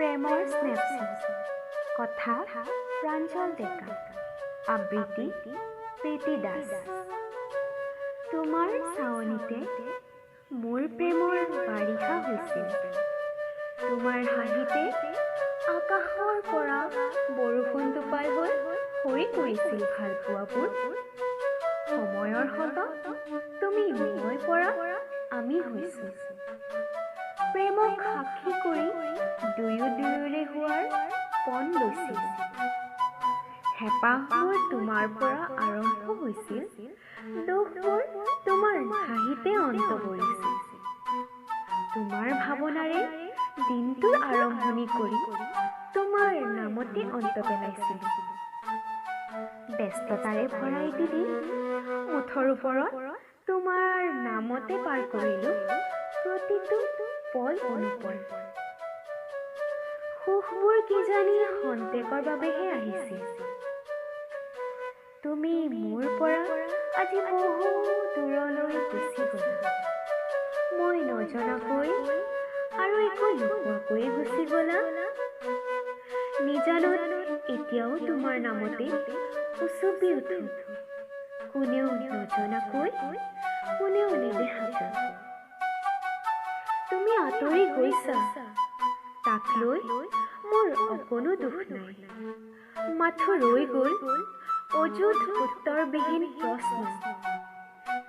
প্ৰেমৰ স্নেপশ্বট। কথা প্ৰাঞ্জল ডেকা, আবৃত্তি প্ৰীতি দাস। তোমাৰ চাৱনিতে মোৰ প্ৰেমৰ বাৰিষা হৈছিল। তোমাৰ হাঁহিতে আকাশৰ পৰা বৰষুণ টোপাল হৈ সৰি পৰিছিল ভালপোৱাবোৰ। সময়ৰ সোঁতত তুমি মই পৰা আমি হৈছো। প্ৰেমক সাক্ষী কৰি দুয়ো দুয়োৰে হোৱাৰ পণ লৈছিলো। হেঁপাহবোৰ তোমাৰ পৰা আৰম্ভ হৈছিল, দুখবোৰ তোমাৰ হাঁহিতে অন্ত পৰিছিল। তোমাৰ ভাৱনাৰে দিনটোৰ আৰম্ভণি কৰি তোমাৰ নামতে অন্ত পেলাইছিলো। ব্যস্ততাৰে ভৰা এটি দিন মুঠৰ ওপৰত তোমাৰ নামতে পাৰ কৰিলো প্ৰতিটো পল অনুপল। সুখবোৰ কিজানি খন্তেকৰ বাবেহে আহিছিল। তুমি মোৰ পৰা আজি বহু দূৰলৈ গুচি গ'লা। মই নজনাকৈ আৰু একো নোকোৱাকৈয়ে গুচি গ'লা। নিজানত এতিয়াও তোমাৰ নামতে উচুপি উঠো, কোনেও নজনাকৈ, কোনেও নেদেখাকৈ। তুমি আঁতৰি গৈছা, তাক লৈ মোৰ অকণো দুখ নাই। মাথো ৰৈ গ'ল অযুত উত্তৰবিহীন প্ৰশ্ন,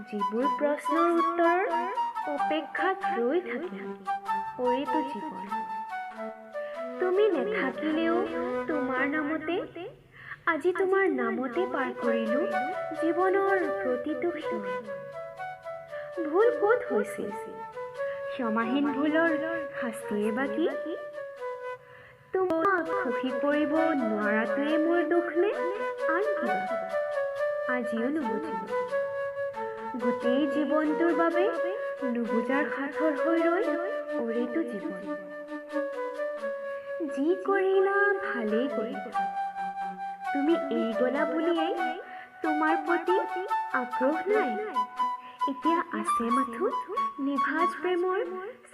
যিবোৰ প্ৰশ্নৰ উত্তৰৰ অপেক্ষাত ৰৈ থাকিম ওৰেটো জীৱন। তুমি নেথাকিলেও তোমাৰ নামতে, আজি তোমাৰ নামতে পাৰ কৰিলো জীৱনৰ প্ৰতিটো ক্ষণ। ভুল ক'ত হৈছিল? ক্ষমাহীন ভুলৰ শাস্তিয়ে বা কি? তোমাক সুখী কৰিব নোৱাৰাটোৱে মোৰ দুখ নে আন কিবা? আজিও নুবুজিলো। গোটেই জীৱনটোৰ বাবে নুবুজাৰ সাঁথৰ হৈ ৰ'ল ওৰেটো জীৱন। যি কৰিলা ভালেই কৰিলা। তুমি এৰি গ'লা বুলিয়েই তোমাৰ প্ৰতি আগ্ৰহ নাই। এতিয়া আছে মাথো নিভাঁজ প্ৰেমৰ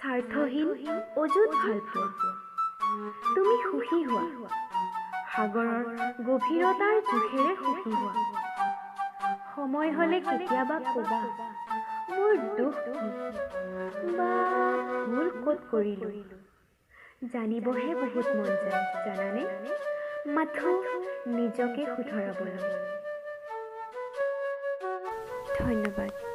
স্বাৰ্থহীন অযুত ভালপোৱা। তুমি সুখী হোৱা, সাগৰৰ গভীৰতাৰ জোখেৰে সুখী হোৱা। সময় হ'লে কেতিয়াবা ক'বা মোৰ দুখ কি বা ভুল ক'ত কৰিলো। জানিবহে বহুত মন যায় জানানে, মাথো নিজকে শুধৰাবলৈ। ধন্যবাদ।